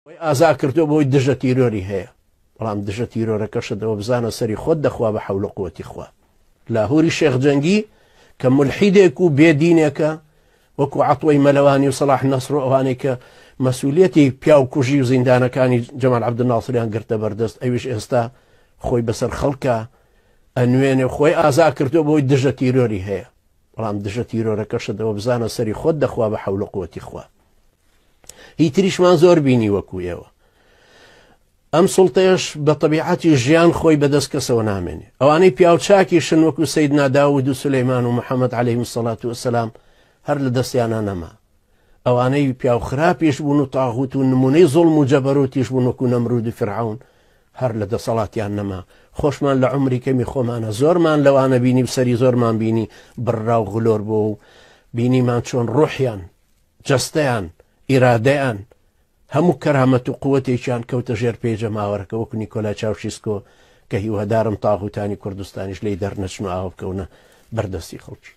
خۆی ئازا کردووە بەوەی دژە تیرۆری هەیە بەڵام دژە تیرۆرەکەشت ئەوە بزانە سەری خۆت دەخوا بە حەول و قوتی خوا لاهوری شێخ جەنگی کە ملحیدێک و بێدینێکە وەکو عەتوەی مەلەوانی و سەڵاح نەسر و ئەوانەی کە مەسئولیەتی پیاو کوژی و زیندانەکانی جەمال عەبدولناسریان گرتە بەردەست ئەویش ئێستا خۆی بەسەر خەڵکە ئەنوێنێ خۆی ئازا کردووە بۆی دژە تیرۆری هەیە بەڵام دژە تیرۆرەکەشت ئەوە بزانە سەری خۆت دەخوا بە حەول و قوتی خوا هی تریشمان زۆر بینی وەکو ئێوە ئەم سوڵتەیەش بە تەبیعەتی ژیان خۆی بەدەست کەسەوە نامێنێ ئەوانەی پیاوچاکیشن وەکو سەیدنا داود و سولەیمان و محەممەد عەلەیهیم سەڵات وەسەلام هەر لە دەستیانە نەما ئەوانەی پیاو خراپیش بوون و تاغوت و نمونەی زوڵم و جەبەروتیش بوون وەکو نەمرود و فرعون هەر لە دەسەڵاتیان نەما خۆشمان لە عمری کەمی خۆمانە زۆرمان لەوانە بینی و سەری زۆرمان بینی بڕرا و غلۆر بۆ و بینیمان چۆن ڕۆحیان جەستەیان، ئیرادەیان، هەموو کەرامەت و قوتێکیان کەوتە ژێر پێی جەماوەرەکە وەکو نیکۆلای چاوشیسکۆ کە هیوادارم تاغوتانی کوردستانیش لێی دەرنەچن و ئاوا بکەونە بەردەستی خەڵکی.